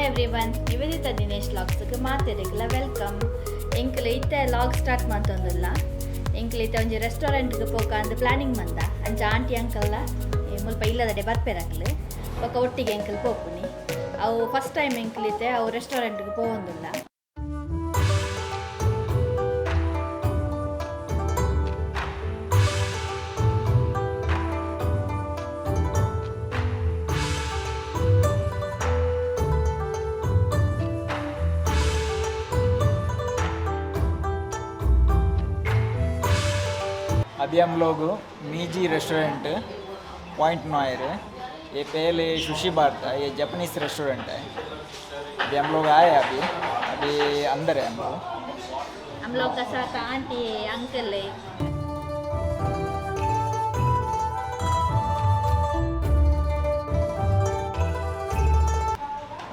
Everyone, Nivedita Dinesh ವ್ಲಾಗ್ಸ್ಗೆ ಮಾತೆರೆಗ್ಲ welcome. ಎಂಕ್ಲ ಇತ್ತೆ ವ್ಲಾಗ್ ಸ್ಟಾರ್ಟ್ ಮಂತೊಂದುಲ್ಲ. ಎಂಕ್ಲ ಇತ್ತೆ ಒಂಜಿ ರೆಸ್ಟೋರೆಂಟ್ಗೆ ಪೋಕ ಅಂದ್ ಪ್ಲಾನಿಂಗ್ ಮಂದ. ಅಂಚ ಆಂಟಿ ಅಂಕಲ್ಲ ಮುಲ್ಪ ಇಲ್ಲದಡೆ ಬರ್ಪೆರಕ್ಲು ಬೊಕ ಒಟ್ಟಿಗೆ ಎಂಕಲ್ ಪೋಪುನಿ. ಅವು ಫಸ್ಟ್ ಟೈಮ್ ಎಂಕ್ಲ್ ಇತ್ತೆ ಅವು ರೆಸ್ಟೋರೆಂಟ್ಗೆ ಪೋವೊಂದುಲ್ಲ. अभी हम लोग मीजी रेस्टोरेंट पॉइंट नॉयर, ये पहले सुशी बार था, ये जापानीज रेस्टोरेंट है। अभी हम लोग आए, अभी अभी अंदर है हम लोग। हम लोग का साथ आंटी अंकल है।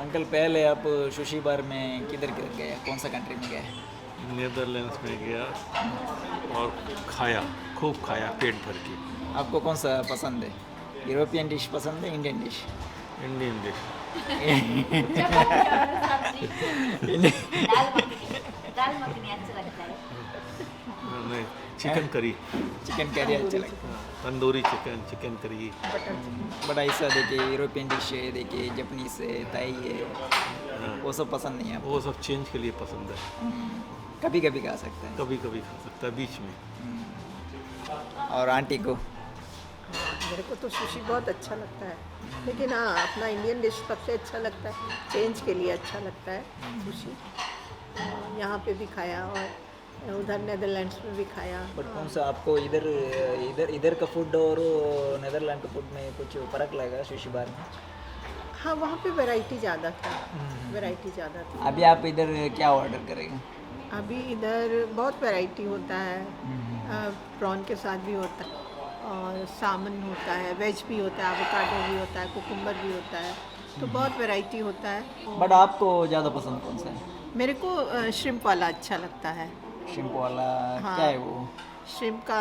अंकल, पहले आप सुशी बार में किधर किधर गए, कौन सा कंट्री में गए? नेदरलैंड्स में गया और खाया, खूब खाया, पेट भर के। आपको कौन सा पसंद है? यूरोपियन डिश पसंद है, इंडियन डिश? Indian dish. दाल मखनी, दाल मखनी अच्छा लगता है। नहीं, चिकन करी। चिकन करी अच्छा लगता है। Tandoori chicken, chicken curry. But ऐसा देखिए, यूरोपियन डिश है, देखिए, जापानीज है, थाई है, वो सब पसंद नहीं है आपको? वो सब चेंज के लिए पसंद है। कभी कभी खा सकते हैं। कभी कभी खा सकता है, बीच में। और आंटी को? हाँ, मेरे को तो सुशी बहुत अच्छा लगता है, लेकिन हाँ, अपना इंडियन डिश सबसे अच्छा लगता है। चेंज के लिए अच्छा लगता है सुशी। यहाँ पे भी खाया और उधर नेदरलैंड्स में भी खाया। बट कौन सा आपको इधर इधर इधर का फूड और नेदरलैंड का फूड में कुछ फ़र्क लगा सुशी बार में? हाँ, वहाँ पे वैरायटी ज़्यादा था, वैरायटी ज़्यादा थी। अभी आप इधर क्या ऑर्डर करेंगे? अभी इधर बहुत वैरायटी होता है। प्रॉन के साथ भी होता है और सामन होता है, वेज भी होता है, एवोकाडो भी होता है, कुकुम्बर भी होता है, तो बहुत वैरायटी होता है। बट आपको ज़्यादा पसंद कौन सा है? मेरे को श्रिम्प वाला अच्छा लगता है। श्रिम्प वाला? हाँ। क्या है वो? श्रिम्प का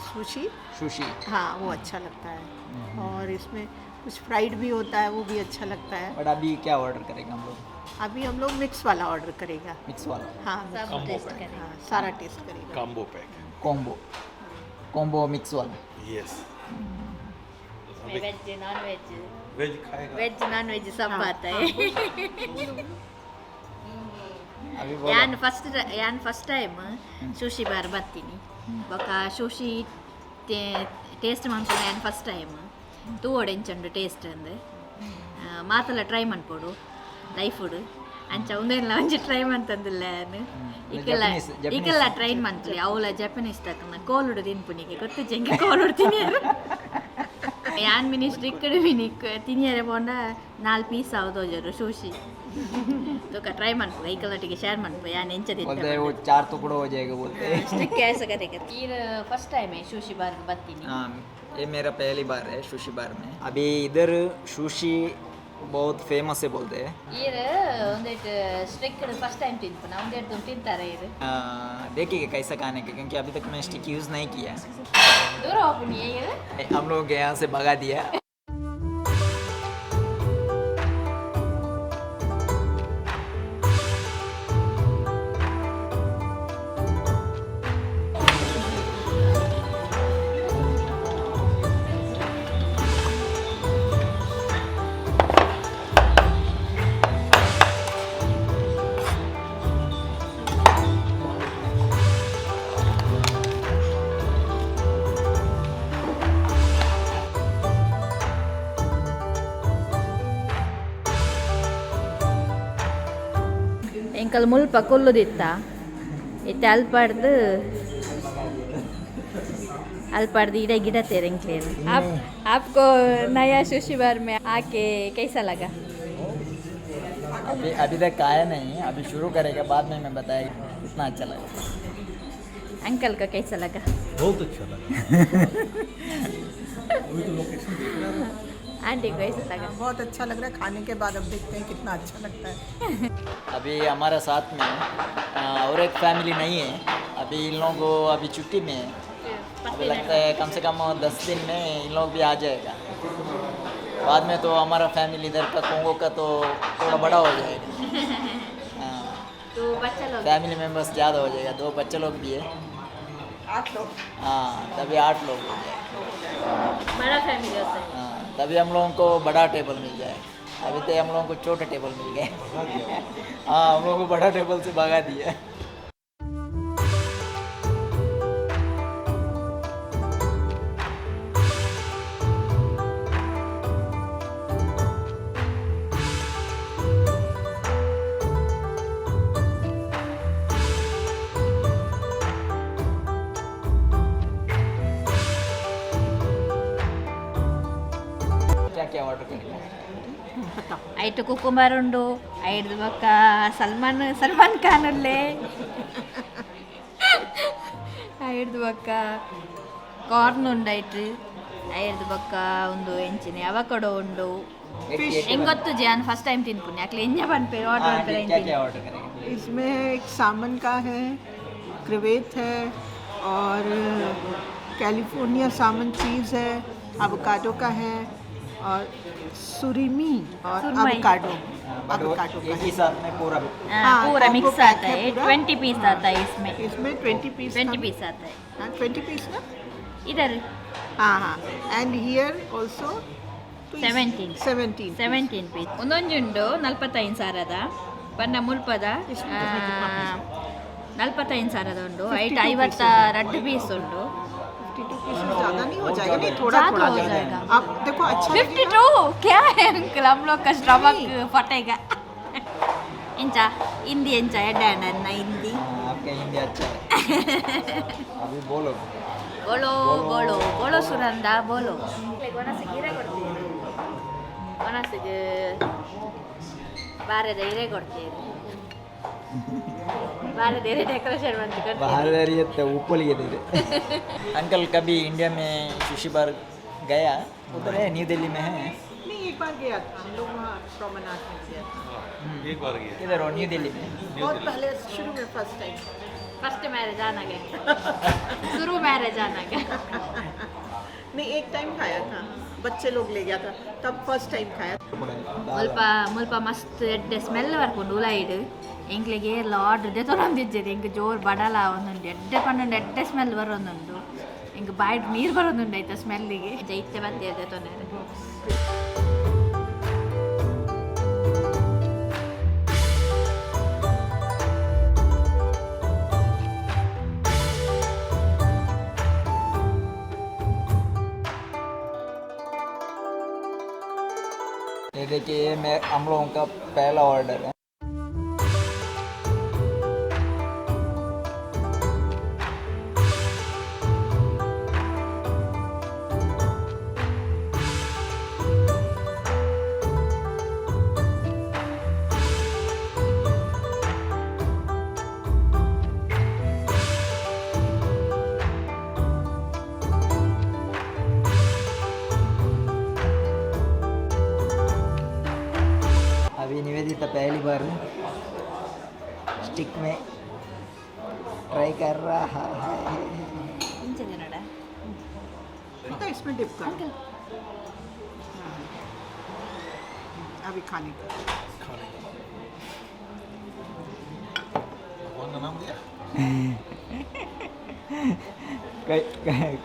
सुशी। सुशी। हाँ, वो अच्छा लगता है और इसमें कुछ फ्राइड भी होता है, वो भी अच्छा लगता है। बट अभी क्या ऑर्डर करेंगे हम लोग? अभी हम लोग मिक्स वाला ऑर्डर करेगा। मिक्स वाला? हाँ। सब Combo test pack. करेंगे। हाँ, सारा टेस्ट करेगा। Combo pack. Combo, combo mix वाला। यस। इसमें वेज, नॉन वेज। वेज खाएगा। वेज, नॉन वेज सब आता है। अभी बोलो। ಯಾನ್ ಫಸ್ಟ್ ಟೈಮ್ ಸುಶಿ ಬಾರ್ ಬರ್ತೀನಿ. ಬೊಕ ಸುಶಿ ಟೇಸ್ಟ್ ಮನ್ಪುನ ಯಾನ್ ಫಸ್ಟ್ ಟೈಮ್. ತೂವೊಡು ಎಂಚುಂಡು ಟೇಸ್ಟ್ ಅಂದ್. ಮಾತೆಲ್ಲ ಟ್ರೈ ಮನ್ಪೊಡು ಲೈಫುಡು. ಅಂಚ ಉಂದೆನ್ಲ ಒಂಜಿ ಟ್ರೈ ಮಂತೊಂದುಲ್ಲೆ ಯಾನ್. ಇಕಲ್ಲ Japanese. ಇಕಲ್ಲ ಟ್ರೈ ಮನ್ಪುಲಿ. ಅವುಲ ಜಪನೀಸ್ ತಕನ ಕೋಲುಡು ತಿನ್ಪುನಿಗೆ ಗೊತ್ತುಜ್ಜಿ ಎಂಕ್ ಕೋಲುಡು ತಿನಿಯರೆ. ಯಾನ್ ಮಿನಿ ಸ್ಟಿಕ್ಡ್ ಮಿನಿ ತಿನಿಯರೆ ಪೋಂಡ ನಾಲ್ ಪೀಸ್ ಆವು ತೋಜರು ಸುಶಿ. ತುಕ ಟ್ರೈ ಮನ್ಪು, ಐಕಲೊಟ್ಟಿಗೆ ಶೇರ್ ಮನ್ಪು ಯಾನ್ ಎಂಚ बोलते हैं ತಿಂತೆ. वो चार टुकड़ो हो जाएगा बोलते हैं। स्टिक कैसे करेगा? ಈರ್ ಫಸ್ಟ್ ಟೈಮ್ ಸುಶಿ ಬಾರ್ಗೆ ಬರ್ತೀನಿ. हाँ, ये मेरा पहली बार है सुशी बार में। अभी इधर सुशी बहुत फेमस है बोलते हैं। ಈರ್ ಒಂದೇಟ್ ಸ್ಟಿಕ್ ಫಸ್ಟ್ ಟೈಮ್ ತಿನ್ಪುನ. ಒಂದೇಟ್ ತಿಂತಾರೆ ಈರ್. देखेंगे कैसा खाने के, क्योंकि अभी तक मैं स्टिक यूज़ नहीं किया। ದೂರ ಹೋಗ್ಬಿನಿ ಈರ್. हम लोग यहाँ से भगा दिया। ಎಂಕಲ್ ಮುಲ್ಪ ಕುಲ್ಲುದಿತ್ತ. ಇತ್ತೆ ಅಲ್ಪಾಡ್ದು ಅಲ್ಪಾಡ್ದು ಇಡ ಗಿಡ ತೇರೆ ಎಂಕ್ಲೇನು. आप आपको नया सुशी बार में आके कैसा लगा? अभी अभी तक आया नहीं, अभी शुरू करेगा, बाद में मैं बताएगा कितना अच्छा लगा। अंकल को कैसा लगा? बहुत अच्छा लगा। अभी तो लोकेशन देख रहा था। आंटी को कैसा लगा? बहुत अच्छा लग रहा है। खाने के बाद अब देखते हैं कितना अच्छा लगता है। अभी हमारे साथ में और एक फैमिली नहीं है। अभी इन लोगों को अभी छुट्टी में है। अभी लगता है कम से कम 10 दिन में इन लोग भी आ जाएगा। बाद में तो हमारा फैमिली इधर का कोंगो का तो थोड़ा बड़ा हो जाएगा। हाँ। तो बच्चा लोग। फैमिली मेम्बर्स ज़्यादा हो जाएगा, दो बच्चे लोग भी है। 8 लोग। हाँ, तभी 8 लोग हो जाएंगे। बड़ा फैमिली होता है। हाँ, तभी हम लोगों को बड़ा टेबल मिल जाए। अभी तो हम लोगों को छोटा टेबल मिल गया। हाँ, हम लोगों को बड़ा टेबल से भगा दिया। क्या क्या ऑर्डर करेंगे? ಐಟು ಕುಕುಂಬರ್ ಉಂಡು, ಐದು ಬೊಕ್ಕ ಸಲ್ಮಾನ್ ಸಲ್ಮಾನ್ ಖಾನ್ ಉಲ್ಲೆ, ಐದು ಬೊಕ್ಕ ಕಾರ್ನ್ ಉಂಡು ಐಟ್, ಐದು ಬೊಕ್ಕ ಒಂದು ಎಂಚಿನ ಅವಕಡೋ ಉಂಡು. ಹೆಂಗ್ ಗೊತ್ತು ಜಾನ್ ಫಸ್ಟ್ ಟೈಮ್ ತಿನ್ಪುನಿ ಅಕ್ಲೆ ಎಂಜ ಪನ್ಪೇರು ಆರ್ಡರ್ हाँ, ಮಲ್ಪೆರೆ. क्या क्या ऑर्डर करेंगे? इसमें एक सामन का है, क्रिवेट है और कैलिफोर्निया सामन चीज़ है, अवोकाडो का है और सुरीमी और सुरमई। अवोकाडो। बट वो अवोकाडो का एक ही है। साथ में पूरा। हाँ, हाँ, पूरा combo mix pack आता है है। पूरा। 20 पीस आता है इसमें। इसमें 20 पीस। 20 पीस आता है। हाँ, 20 पीस ना। इधर। हाँ हाँ, एंड here also 17. 17। 17 piece. ಒಂದೊಂಜಿ ಉಂಡು ನಲ್ವತ್ತೈದು ಸಾವಿರದ ಪಂಡ ಮುಲ್ಪದ 45,000ದ ಉಂಡು. ಐಟ್ ಐವತ್ತ ರಡ್ಡು ಪೀಸ್ ಉಂಡು. 52 पीस ज़्यादा नहीं हो जाएगा? नहीं, थोड़ा ज़्यादा थोड़ा हो जाएगा। आप देखो, अच्छा फिफ्टी लगेगा। टू क्या है अंकल, हम लोग का स्टमक फटेगा. ಎಂಚ ಹಿಂದಿ, ಎಂಚ ಎಡ್ಡೆ ಅಣ್ಣ ಹಿಂದಿ? हाँ, आपका हिंदी अच्छा है। अभी बोलो। ಬೋಲೋ ಬೋಲೋ ಬೋಲೋ ಸುರಂದ ಬೋಲೋ. ಒಣಸಿಗೆ ಇರೆ ಕೊಡ್ತೀರಿ, ಒಣಸಿಗೆ ಬಾರದ ಇರೆ ಕೊಡ್ತೀರಿ, ಬಾರದ ಇರೆ ಡೆಕೋರೇಷನ್ ಬಂತು ಕೊಡ್ತೀರಿ. बाहर तो ऊपर ये दे दे। अंकल कभी इंडिया में सुशी बार गया? उधर है, न्यू दिल्ली में है। नहीं, एक बार गया था हम लोग वहाँ प्रोमेनाड में गया था। एक बार गया। किधर हो, न्यू दिल्ली में? बहुत पहले, शुरू में, फर्स्ट टाइम। ಫಸ್ಟ್ ಮ್ಯಾರೇಜ್ ಆನಾಗ, ಶುರು ಮ್ಯಾರೇಜ್ ಆನಾಗ. नहीं, एक टाइम खाया था, बच्चे लोग ले गया था तब फर्स्ट टाइम खाया। ಮುಲ್ಪ ಮುಲ್ಪ ಮಸ್ತ್ ಎಡ್ಡೆ ಸ್ಮೆಲ್ ಬರ್ಪುಂಡು ಉಲಾಯಿಡ್. ಎಂಕ್ಲೆಗ್ ಏರ್ಲ ಆರ್ಡ್ರ್ ದೆತೊನೊಂದಿಜ್ಜೆರ್. ಎಂಕ್ ಜೋರು ಬಡಲ ಒಂದುಂಡು. ಎಡ್ಡೆ ಪಂಡುಂಡು, ಎಡ್ಡೆ ಸ್ಮೆಲ್ ಬರೋದುಂಡು. ಎಂಕ್ ಬಾಯ್ಡ್ ನೀರು ಬರೋದುಂಡು ಐತ ಸ್ಮೆಲ್ಲಿಗೆ. ಜೈತೆ ಬತ್ತೇರ್ ದೆತೊನೆರೆ. ये देखिए, ये मैं हम लोगों का पहला ऑर्डर है। अभी निवेदिता पहली बार स्टिक में ट्राई कर रहा है। ಇಂಚದೆ ನೋಡ. तो इसमें डिप कर अभी खाने का। खाने का भगवान का नाम लिया।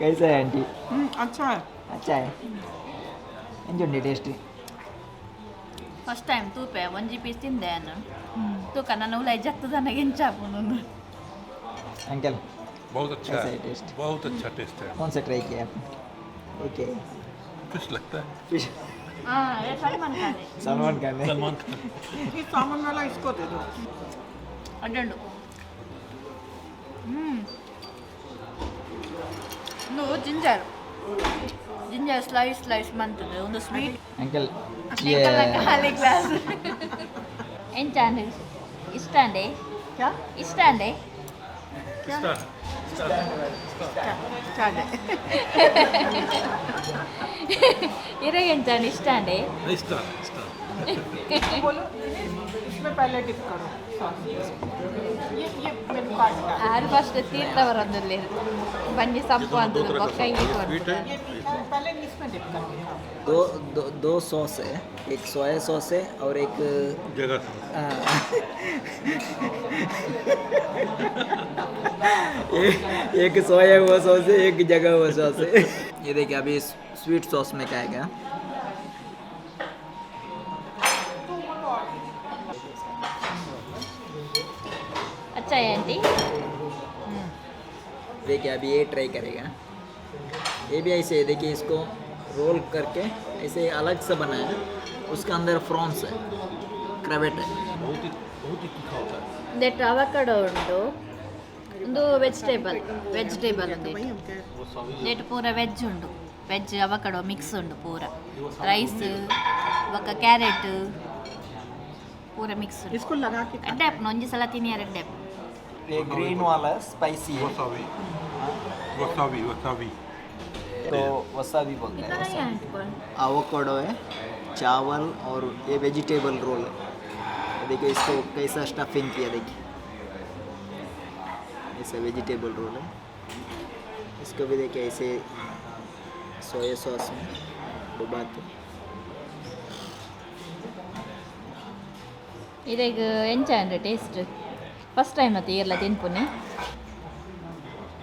कैसा है आंटी? अच्छा है। अच्छा है? ಎಂಜುಂಡಿ ಟೇಸ್ಟ್? ಫಸ್ಟ್ ಟೈಮ್ ತೂಪೆ, ಒಂಜಿ ಪೀಸ್ ತಿಂದೆ ನಾನು. ತೂಕ ನನ್ನ ಉಲಾಯಿ ಜತ್ತದ ನನಗೆ ಎಂಚಾಪುಂಡು. अंकल, बहुत अच्छा कैसा है। है टेस्ट? बहुत अच्छा टेस्ट है। कौन सा ट्राई किया आपने? ओके। फिश लगता है। फिश। ಹಾಂ, ಸಲ್ಮಾನ್ ಖಾನ್. सलमान खान है। सलमान खान। ये सामन वाला इसको दे दो। ಅಡ್ಡಂಡು ಹ್ಞೂ. ಒಂದು ಜಿಂಜರ್ ಜಿಂಜರ್ ಸ್ಲೈಸ್ ಸ್ಲೈಸ್ ಮಂತದೆ ಒಂದು ಸ್ವೀಟ್. अंकल, ये ಖಾಲಿ ಗ್ಲಾಸ್ ಎಂಚಾಂಡ್ ಇಷ್ಟ ಅಂಡೆ? क्या? ಇಷ್ಟ ಅಂಡೆ. स्टार। स्टार्ट है। ಇರಗೆ ಎಂಚಾಂಡ್ ಇಷ್ಟ ಅಂಡೆ? नहीं, स्टार स्टार। बोलो दिनेश। इसमें पहले डिप करो सॉस। ये मेनू कार्ड का। ಆರು ಫಸ್ಟ್ ತೀರ್ಥ ಬರೋದಿಲ್ಲ, ಬಂಡಿ ಸಂಪು ಅಂತ ಬೊಕ್ಕ. स्वीट है। ये मीठा है, पहले इसमें डिप करके खाओ। दो दो दो सॉस है, एक सोया सॉस है और एक जगह सॉस। एक सोया हुआ सॉस है, एक जगह हुआ सॉस है। ये देखिए, अभी स्वीट सॉस में क्या आएगा। अच्छा है आंटी। देखिए, अभी ये ट्राई करेगा। ये भी ऐसे है, देखिए, इसको रोल करके ऐसे अलग से बनाया, उसके अंदर प्रॉन्स है, क्रेवेट है। बहुत ही तीखा होता है। ಒಂದೆಟ್ಟು ಅವಕಡೋ ಉಂಟು, ಒಂದು ವೆಜಿಟೇಬಲ್ ವೆಜಿಟೇಬಲ್ वही ಒಂದು हम कह रहे वसाबी। ನೇಟ್ ಪೂರ ವೆಜ್ ಉಂಡು, ವೆಜ್ ಅವಕಡೋ ಮಿಕ್ಸ್ ಉಂಡು ಪೂರ, ರೈಸ್ ಬೊಕ್ಕ ಕ್ಯಾರೆಟ್ ಪೂರ ಮಿಕ್ಸ್ ಉಂಡು। इसको लगा के ಎಡ್ಡೆ ಆಪುಂಡು, ಒಂಜಿ ಸಲ ತಿನಿಯರ್ ಎಡ್ಡೆ ಆಪುಂಡು। ये ग्रीन वाला स्पाइसी है। Wasabi, wasabi, wasabi. तो वसाबी बोलते हैं। आवोकाडो है, चावल और ये वेजिटेबल रोल है। ये देखिए, इसको कैसा स्टफिंग किया, देखिए, ऐसा वेजिटेबल रोल है। इसको भी देखिए, ऐसे सोया सॉस में डुबा के। ಇರೆಗ್ ಎಂಚ ಅಂಡ್ ಟೇಸ್ಟ್? ಫಸ್ಟ್ ಟೈಮ್ ಮತ್ತೆ ಈರ್ಲ ತಿನ್ಪುನೆ?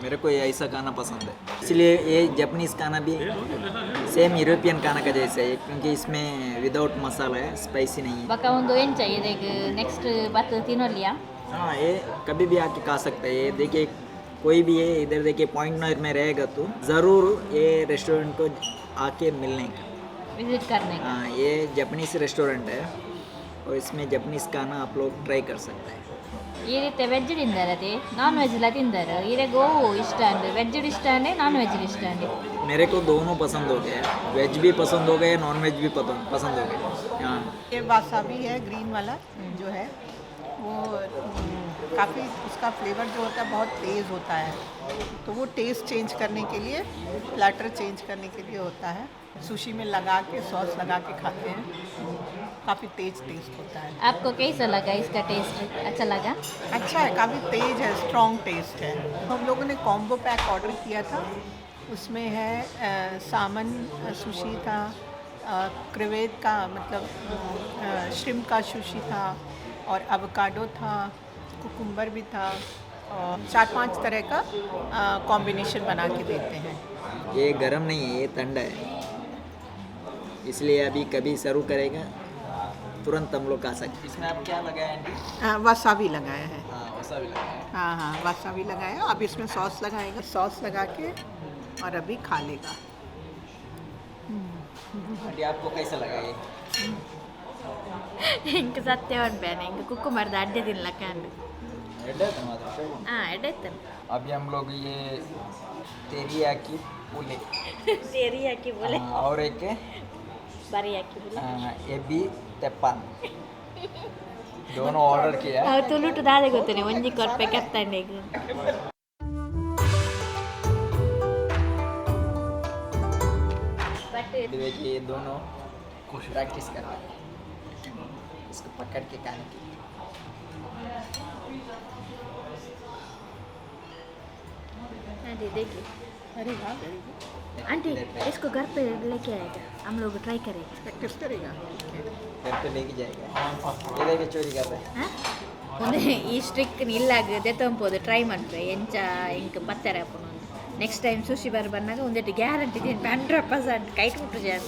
मेरे को ये ऐसा खाना पसंद है, इसलिए ये जापानीज खाना भी सेम यूरोपियन खाना का जैसा है, क्योंकि इसमें विदाउट मसाला है, स्पाइसी नहीं है। ಬೊಕ್ಕ ಒಂದು ಎಂಚ ಇರೆಗ್ ನೆಕ್ಸ್ಟ್ ಬತ್ತು ತಿನ್ನೊಲಿಯಾ? हाँ, ये कभी भी आके खा सकते हैं। ये देखिए, कोई भी ये इधर देखिए, पॉइंट नॉयर में रहेगा तो ज़रूर ये रेस्टोरेंट को आके मिलने का। विजिट करने का। हाँ, ये जापानीज रेस्टोरेंट है और इसमें जापानीज खाना आप लोग ट्राई कर सकते हैं। ಈ ರೀತಿ ವೆಜ್ ತಿಂದಾರತೆ, ನಾನ್ ವೆಜ್ ಎಲ್ಲ ತಿಂದಾರ. ಇರೆಗ್ ಓವು ಇಷ್ಟ ಅಂದ್ರೆ, ವೆಜ್ ಇಷ್ಟ ಅಂದ್ರೆ, ನಾನ್ ವೆಜ್ ಇಷ್ಟ ಅಂದ್ರೆ? मेरे को दोनों पसंद हो गया, वेज भी पसंद हो गया, नॉन वेज भी पसंद पसंद हो गया, हाँ। ये वासाबी है, ग्रीन वाला जो है वो काफ़ी उसका फ्लेवर जो होता है बहुत तेज़ होता है, तो वो टेस्ट चेंज करने के लिए, प्लेटर चेंज करने के लिए होता है। सुशी में लगा के, सॉस लगा के खाते हैं, काफ़ी तेज़ टेस्ट होता है। आपको कैसा लगा इसका टेस्ट? अच्छा लगा? अच्छा है, काफ़ी तेज़ है, स्ट्रॉन्ग टेस्ट है। हम लोगों ने कॉम्बो पैक ऑर्डर किया था, उसमें है सामन सुशी था, क्रिवेट का मतलब श्रिम्प का सुशी था और अवकाडो था, कुकुम्बर भी था और चार पांच तरह का कॉम्बिनेशन बना के देते हैं। ये गरम नहीं है, ये ठंडा है, इसलिए अभी कभी सर्व करेगा, तुरंत हम लोग खा सकते हैं। इसमें आप क्या लगाए आंटी? वसाबी लगाया है। हाँ, वसाबी लगाया है। हाँ, वसाबी लगाया। अब इसमें सॉस लगाएगा, सॉस लगा के और अभी खा लेगा। आंटी, आपको कैसा लगा ये? ಇಂಕ ಸತ್ಯ ಉಂಟು, ಇಂಕ ಕುಕ್ಕುಮರ್ದ ಅಡ್ಡೆ ತಿನ್ಲಕ್ಕ ಅಂದು। ಹಾಂ, ಎಡ್ಡೆ ಇತ್ತು। अभी हम लोग ये तेरियाकी पुले तेरियाकी बोले। हाँ, और एक बरियाकी बोले। एबी तेप्पान, दोनों ऑर्डर किया। ಅವು ತುಳುಟು ದಾದೆ ಗೊತ್ತೇನೆ, ಒಂಜಿ ಕೊರ್ಪೆ ಕೆತ್ತಂಡೆ. ಬಟ್ अभी देखिए, ये दोनों प्रैक्टिस कर रहे हैं इसको पकड़ के खाने की। आंटी, देखिए। अरे वाह, वेरी गुड। आंटी, इसको घर पे लेके आएगा, हम लोग ट्राई करेंगे। प्रैक्टिस करेगा, ठीक है। घर पे लेके जाएगा। ये देखिए, चोरी कर रहे हैं। ಒಂದು ಈ ಸ್ಟ್ರಿಕ್ ಇಲ್ಲಾಗ ದೆತ್ತೊಂಪೋದು ಟ್ರೈ ಮನ್ಪೆ, ಎಂಚ ಇಂಕ್ ಪತ್ತೆರ ಆಪುಂಡು. ನೆಕ್ಸ್ಟ್ ಟೈಮ್ ಸುಶಿ ಬಾರ್ ಬನ್ನಾಗ ಒಂದೆಟ್ಟು ಗ್ಯಾರಂಟಿ 100% ಕೈಟ್ ಮುಟ್ಟು ಜಾನ್.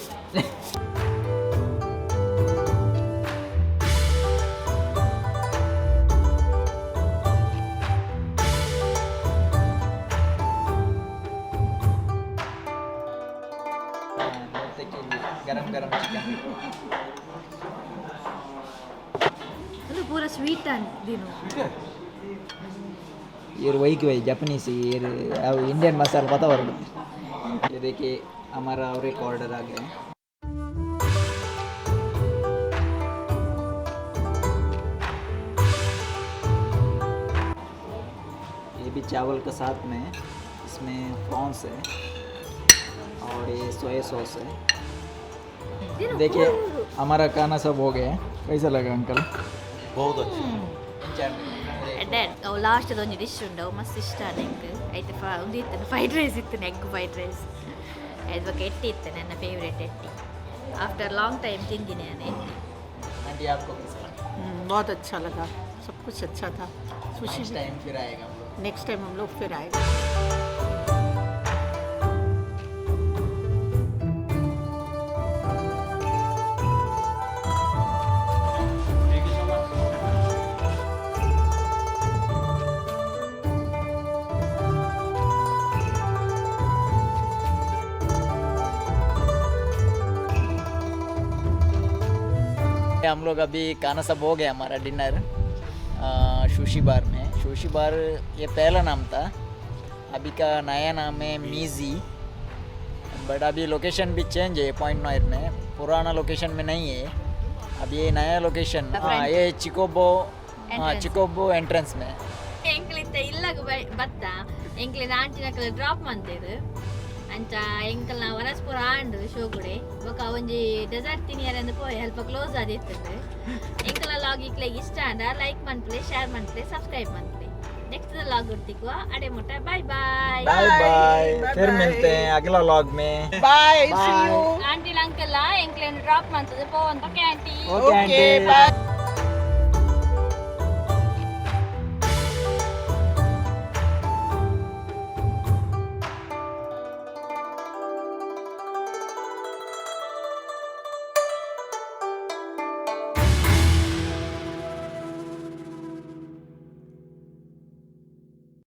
गरम गरम चिकन। ಅದು ಪೂರ ಸ್ವೀಟ್ ಅಂದಿನು। ये वही की वही जापानीज, ये अब इंडियन मसाला पता हो। ये देखिए, हमारा और एक ऑर्डर आ गया है। ये भी चावल के साथ में, इसमें प्रॉन्स है और ये सोया सॉस है। देखिए, हमारा खाना सब हो गया है। कैसा लगा अंकल? बहुत अच्छा। ಎಡ್ಡೆ. ಅವು ಲಾಸ್ಟ್ ಒಂಜಿ ಡಿಶ್ ಉಂಡು, ಅವು ಮಸ್ತ್ ಇಷ್ಟ ಆದ ಎಂಕ್. ಐತೆ ಫ ಒಂದು ಇತ್ತು, ಫ್ರೈಡ್ ರೈಸ್ ಇತ್ತು, ಎಗ್ ಫ್ರೈಡ್ ರೈಸ್. ಅದು ಬೊಕ ಎಟ್ಟಿ ಇತ್ತು, ನನ್ನ ಫೇವ್ರೇಟ್ ಎಟ್ಟಿ. ಆಫ್ಟರ್ ಲಾಂಗ್ ಟೈಮ್ ತಿಂದಿನಿ ನಾನು ಎಟ್ಟಿ. आंटी, आपको कैसा लगा? बहुत अच्छा लगा, सब कुछ अच्छा था, सुशी। नेक्स्ट टाइम फिर आएगा हम लोग। नेक्स्ट टाइम हम लोग फिर आएंगे। हम लोग अभी खाना सब हो गया हमारा डिनर सुशी बार में। सुशी बार ये पहला नाम था, अभी का नया नाम है मीजी। बट अभी लोकेशन भी चेंज है, पॉइंट नॉयर में, पुराना लोकेशन में नहीं है अब ये नया लोकेशन। हाँ, ये चिकोबो, हाँ। Entrance. चिकोबो एंट्रेंस में। ಎಂಕ್ಲಿತ್ತ ಇಲ್ಲಗ ಬತ್ತ ಎಂಕ್ಲಿನ ಆಂಟಿನಕಲ್ ಡ್ರಾಪ್ ಮಂತೇರು. ಅಂಚ ಎಂಕಲ್ನ ವನಸ್ಪುರ ಆಂಡ್ ಶೋಕುಡೆ. ಬೊಕ ಒಂಜಿ ಡೆಸರ್ಟ್ ತಿನಿಯರಂದು ಪೋಯ್, ಅಲ್ಪ ಕ್ಲೋಸ್ ಆದಿತ್ತದು. ಎಂಕಲ್ನ ಲಾಗ್ ಇಕ್ಲೆಗ್ ಇಷ್ಟ ಆಂಡ ಲೈಕ್ ಮನ್ಪುಲೆ, ಶೇರ್ ಮನ್ಪುಲೆ, ಸಬ್ಸ್ಕ್ರೈಬ್ ಮನ್ಪುಲೆ. ನೆಕ್ಸ್ಟ್ ಲಾಗ್ ಗುರ್ತಿಕ್ವ, ಅಡೆ ಮುಟ್ಟ ಬಾಯ್ ಬಾಯ್. बाय बाय, फिर मिलते हैं अगला व्लॉग में। Bye, see you. Aunty uncle ಎಂಕ್ಲೆನ್ ಡ್ರಾಪ್ ಮಂತದ ಪೋವಂತ. Okay aunty. Okay aunty. Bye.